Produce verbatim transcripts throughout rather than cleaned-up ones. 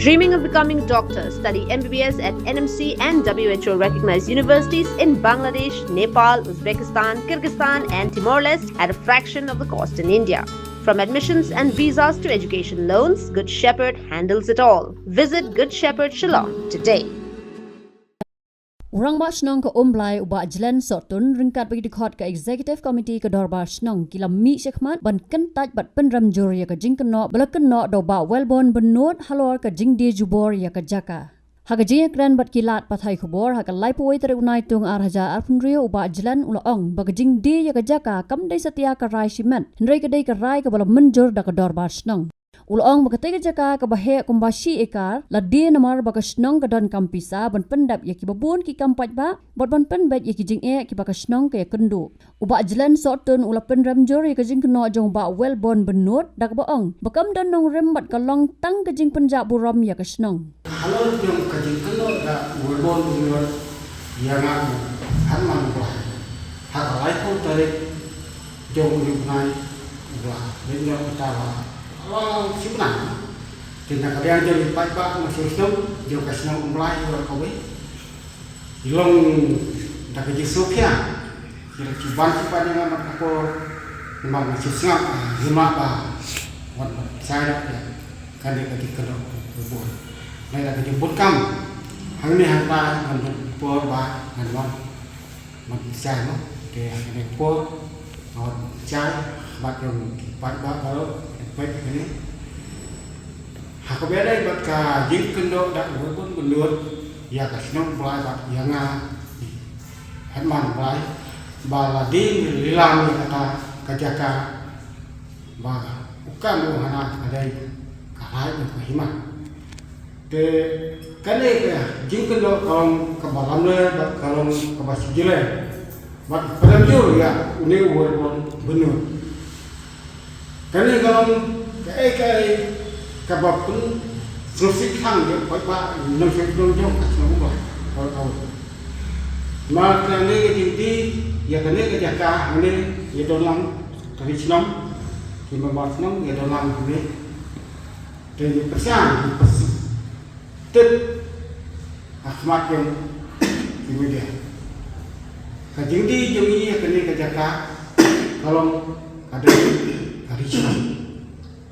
Dreaming of becoming a doctor? Study M B B S at N M C and W H O recognized universities in Bangladesh, Nepal, Uzbekistan, Kyrgyzstan, and Timor Leste at a fraction of the cost in India. From admissions and visas to education loans, Good Shepherd handles it all. Visit Good Shepherd Shillong today. U Rangbah Shnong ka Umblai, u Bah Jlen Sohtun, ryngkat bad ki dkhot ka Executive Committee ka Dorbar Shnong, ki la mih shakhmat ban kyntait bad pynrem jur ïa ka jingkynnoh ba la kynnoh da u Bah Wellborn Bynnud halor ka jingdie jubor ïa ka jaka. Ha ka jingïakren bad ki lad pathai khubor ha ka laiphew wei tarik u Naitung ar hajar arphew hynriew, u Bah Jlen u la ong ba ka jingdie ïa ka jaka kam dei satia ka rai shimet, hynrei ka dei ka rai kaba la mynjur da ka Dorbar Shnong. U la ong ba katei ka jaka kaba heh kumba shi ekar la die namar ba ka shnong ka donkam pisa ban pyndep ïa kiba bun ki kam paidbah bad ban pynbeit ïa ki jingeh kiba ka shnong ka ïakynduh. U Bah Jlen Sohtun u la pynrem jur ïa ka jingkynnoh jong u Bah Wellborn Bynnud da kaba ong ba kam don nongrim bad ka long tang ka jingpynjah burom ïa ka shnong. Halor jong ka jingkynnoh da u Wellborn Bynnud ïa nga u Herman Blai ha ka laiphew tarik jong u bnai u Blai, leit noh mynta la long shibnai. Te na ka liang jong i paidbah na shnong jong ka shnong Umblai ïa kawei, i long da ka jingsngewkhia. Ki la ki ban ki ban ïa nga na ka por, namar nga shu sngap, eh, hima ba wan ban shai da ïa kane ka jingkynnoh ka bun. Nai da ka jingbun kam hangne hangta ngan don por ba ngan wan ban shai mo. Te hangne por ngan wan shai bad ïa ki paidbah baroh, peit hangne. Ha kaba ïadei bad ka jingkynnoh da u Wellborn Bynnud ïa ka shnong Blai bad ïa nga, Herman Blai, ba la dei lilam ïa kata ka jaka ba u kam u hana ka dei ka rai ka hima. Te kane ka jingkynnoh ka long kaba lamler bad ka long kaba sijil bad ka pynrem jur ïa une u Wellborn Bynnud. Kane ka long kaei kaei kaba pynsngewsih tang ïa u paidbah nongshong shnong jong ka shnong Umblai. Namar kane ka jingdie ïa kane ka jaka hangne ïa don lang ka ri shnong, ki member shnong ïa don lang hangne. Te ngi pyrshang, ngi pyrshang tip ha khmat jong ki media. Ka jingdie jong ngi ïa kane ka jaka ka long ka dei ka ri shnong.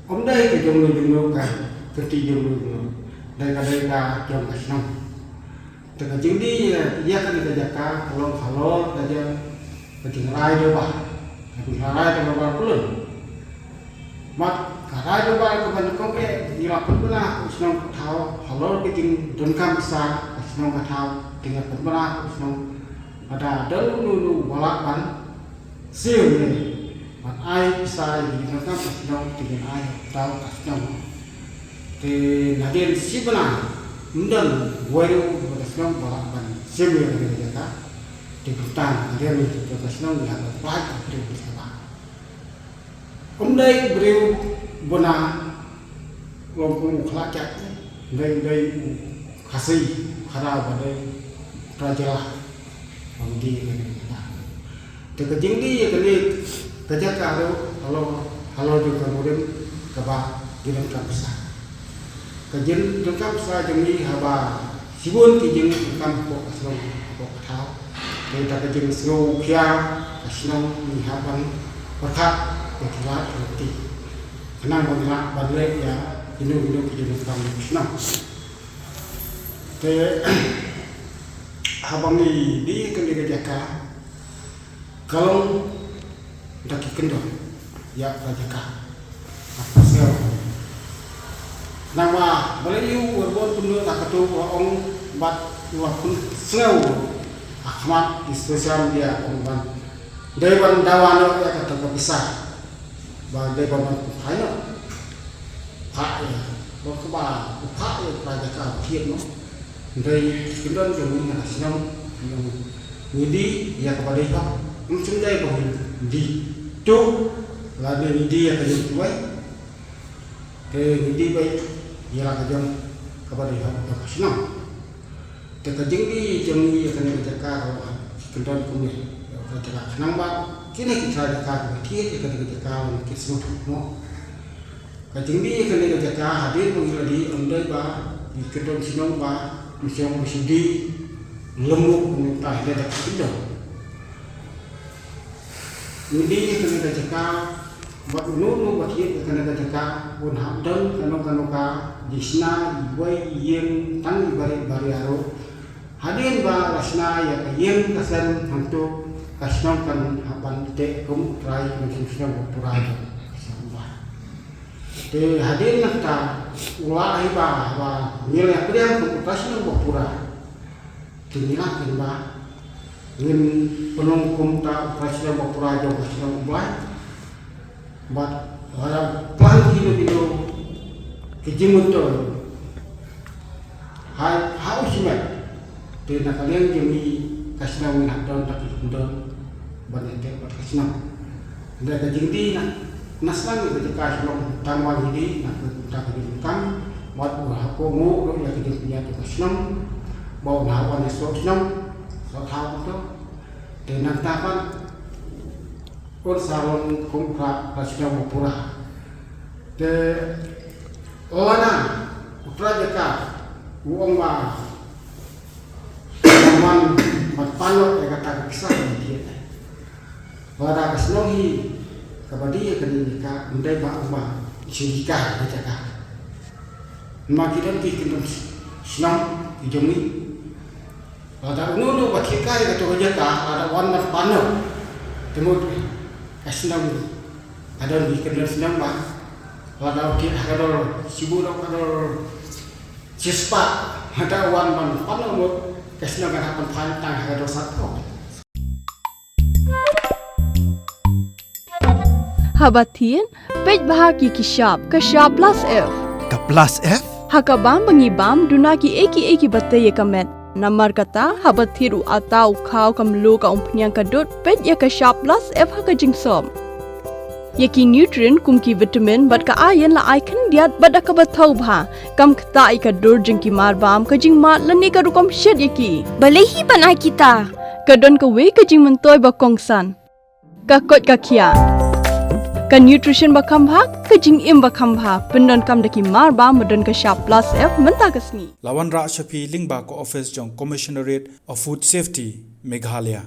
Ym dei ka jong no jong no, ka kynti jong no jong no. Dei ka dei ka jong ka shnong. Te ka jingdie ïa kane ka jaka ka long halor ka jong ka jingrai dorbar. Ka jingrai dorbar kulun. Bad ka rai dorbar kaba nyngkong eh ngi la pynbna ha u shnong ka thaw halor ka jingdonkam pisa ka shnong ka thaw, te ngi la pynbna ha u shnong, lada don uno uno uba lah ban siew ne ban ai pisa ïa ki jingdonkam ka shnong, te ngin ai ha u thaw ka shnong. Te nadien shi bnai ym don uwei ruh uba ka shnong ba lah ban siew ïa kane ka jaka. Te kumta nadien ka shnong ïa ka bai ka briew ka ba. Ym dei briew bna long kum u khlajat, ym dei, ym dei u Khasi, u Khara ba dei u Trai jylla. Ym dei ka dei ka. Te ka jingdie ïa kane ka jaka ruh halor, halor jong ka nongrim kaba ki donkam pisa. Ka jingdonkam pisa jong ngi haba shibun ki jingdonkam hapoh ka shnong hapoh ka thaw. Te da ka jingsngewkhia ka shnong ngi hap ban pyrkhat ïa ki lad ki lynti khnang ba ngi lah ban leh ïa kino kino ki jingdonkam ka shnong. Te haba ngi die kane ka jaka ka long da ki kyndon ïa ka jaka. Ka pyrshah. Namar ba la ïoh u Wellborn Bynnud ha kato ka ong bad u la pynsngew ha khmat ki social media ong ban dei ban dawa noh ïa kato ka pisa. Ba dei ban ban pynphai noh. Phah ïa. Ba kaba u phah ïa u kra jaka u thied noh. Hynrei ki kyndon jong ngi na ka shnong ngi die ïa kaba dei hok. Ym shym dei ba ngi die tuh lane ngi die ïa ka jong kiwei. Te ngi die beit ïa la ka jong kaba dei hok jong ka shnong. Te ka jingdie jong ngi ïa kane ka jaka ka long ha ki kyndon kumne. Ïa ka jaka khnang ba kine ki trai jaka kiba thied ïa kane ka jaka wan ki sngewthuh noh. Ka jingdie ïa kane ka jaka hadien ba ngi la die ym ba ki kyndon shnong ba, shnong ba sudi lembuk mynta hi da ki kyndon. Ngi dei kane ka jaka, bad uno uno ba thied kane ka jaka, un hap don kano kano ka jingshna, iwei ïing tang i barit barit ruh. Hadien ba la shna ïa ka ïing ka sem hangto, ka shnong kan hap ban teh kum u trai jong ka shnong ba pura jong ka shnong ba. Te hadien nangta u lah hi ba, ba ngi la pdiang kum u trai shnong ba pura. Te ngi lah kin ba ngin pynlong kumta u trai shnong ba pura jong ka shnong U Blai. Bad lada plang kino kino ki jingmyntoi ha, ha u shimet, te na ka liang jong ngi ka shnong ngin hap don da ki kyndon ban ïateh bad ka shnong. Hynrei ka jingdie na, na shnong ka jaka shnong tang wan hi dei na ka, ka jingkam bad u hap kohnguh ruh ïa ka jingpynïaid jong ka shnong ba un hap wan ïasoh shnong soh thaw kumto. Te nangta pat un sa long kum u trai shnong ba pura. Te lada u trai jaka u ong ba man ban pan noh ïa kata ka pisa ka dei. Lada ka shnong hi kaba dei ïa kane ka, ym dei ba ong ba shu ïa ka jaka. Ma ki don ki kyndon shnong ki jong ngi. Lada uno uno ba thied kai kato ka jaka, lada wan ban pan noh, te mut ka shnong ka don ki kyndon shnong ba, lada u thied ha ka dor shibun, ha ka dor shispah, lada wan ban pan noh mut ka shnong kan hap ban pan tang ha ka dor satphew. Haba thied, peit bha ïa ki shap, ka shap plus F. Ka plus F? Ha ka bam ba ngi bam, duna kiei kiei kiba tei ïa ka met. Namar kata, haba thied u atta, u khaw, ka mluh, ka umphniang, ka dud, peit ïa ka shap plus F ha ka jingsop. Ïa ki nutrient kum ki vitamin bad ka iron la ai khyndiat bad da kaba thaw bha. Kam ktah ïa ka dur jong ki mar bam, ka jingmad lane ka rukom shet ïa ki. Balei hi ban ai kita? Ka don kawei ka jingmyntoi ba kongsan. Ka koit ka khiah. Ka nutrition ba kham bha, ka jingim ba kham bha. Pyndonkam da ki mar bam ba don ka shap plus F mynta ka sngi. La wanrah sha phi lyngba ka office jong Commissionerate of Food Safety, Meghalaya.